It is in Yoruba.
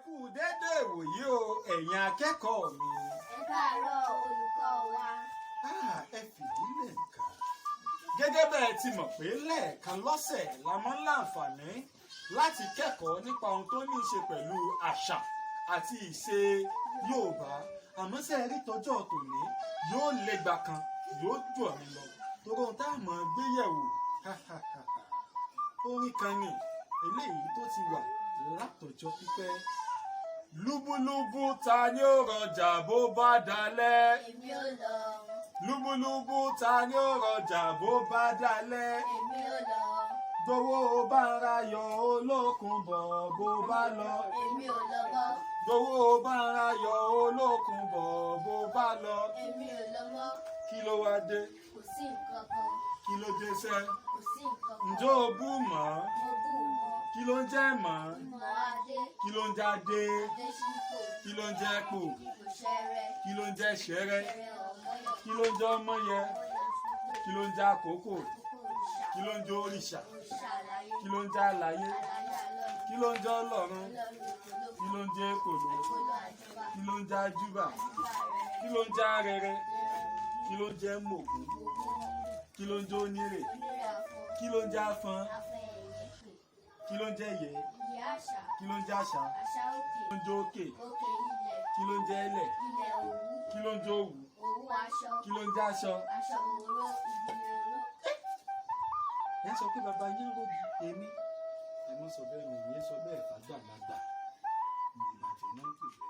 Kú dédé ìwòyí o, ẹ̀yin akẹ́kọ̀ọ́ mi. Ẹ káàárọ̀, olùkọ́ wa. Ah, ẹ fìdílé nǹkan. Gẹ́gẹ́ bẹ́ẹ̀ ti mọ̀ pé lẹ́ẹ̀kan lọ́sẹ̀ la máa ń láǹfààní láti kẹ́kọ̀ọ́ nípa ohun tó ní í ṣe pẹ̀lú àṣà àti ìṣe Yorùbá. Àmọ́ ṣe rí tọjọ́ tòní yóò légbà kan, yóò jù mí lọ. Torí ohun tá a mọ̀ gbé yẹ̀wò, orin kan ni eléyìí tó ti wà látọjọ́ pípẹ́. Lúbúlúbú, ta ni ó rọjà bó bá dalẹ̀? Èmi ò lọ. Lúbúlúbú, ta ni ó rọjà bó bá dalẹ̀? Èmi ò lọ. Gbowó bá ń rayọ̀ olókun bọ̀ bó bá lọ. Èmi ò lọ mọ́. Gbowó bá ń rayọ̀ olókun bọ̀ bó bá lọ. Èmi ò lọ mọ́. Kí ló wá dé? Kò sí nǹkan kan. Kí ló dé sẹ́? Kò sí nǹkan kan. Ǹjọ́ o bú mọ́? Mo bú mọ́. Kí ló ń jẹ́ mọ́? Mọ́ adé. Kí ló ń jẹ́ adé? Adésípò. Kí ló ń jẹ́ pò? Ipò ṣẹrẹ. Kí ló ń jẹ́ ṣẹrẹ? Ṣẹrẹ ọmọyọ. Kí ló ń jẹ́ ọmọyẹ? Ọmọyọ ṣubú. Kí ló ń jẹ́ àkókò? Àkókò òrìṣà. Kí ló ń jẹ́ òrìṣà? Òrìṣà àlàyé. Kí ló ń jẹ́ àlàyé? Àlàyé àlọ́run. Kí ló ń jẹ́ ọlọ́run? Ọlọ́run èkóló. Kí ló ń jẹ́ èkòló? Èkóló àjọba. Kí ló ń jẹ́ àjúbà? Àjúbà rẹ. Kí ló ń jẹ́ arẹrẹ? Kí ló ń jẹ́ mògún? Kí ló ń jẹ́ onírè? Onírè afọ. Kí ló ń jẹ́ afọn? Afọ ẹ̀yẹ pè. Kí ló ń jẹ́ yẹ? Ìyá àṣà. Kí ló ń jẹ́ àṣà? Àṣà òkè. Kí ló ń jẹ́ òkè? Òkè ilẹ̀. Kí ló ń jẹ́ ilẹ̀? Ilẹ̀ òwú. Kí ló ń jẹ́ òwú? Òwú aṣọ. Kí ló ń jẹ́ aṣọ? Aṣọ òwúrọ̀ ìgbìmọ̀ òró. Ẹ sọ pé bàbá yín rògì èmi. Ẹ mọ sọ bẹ́ẹ̀, mi ìyẹn sọ bẹ́ẹ̀ fàgbàlagbà. Ìbàjẹ́ náà ń pè bẹ́ẹ̀.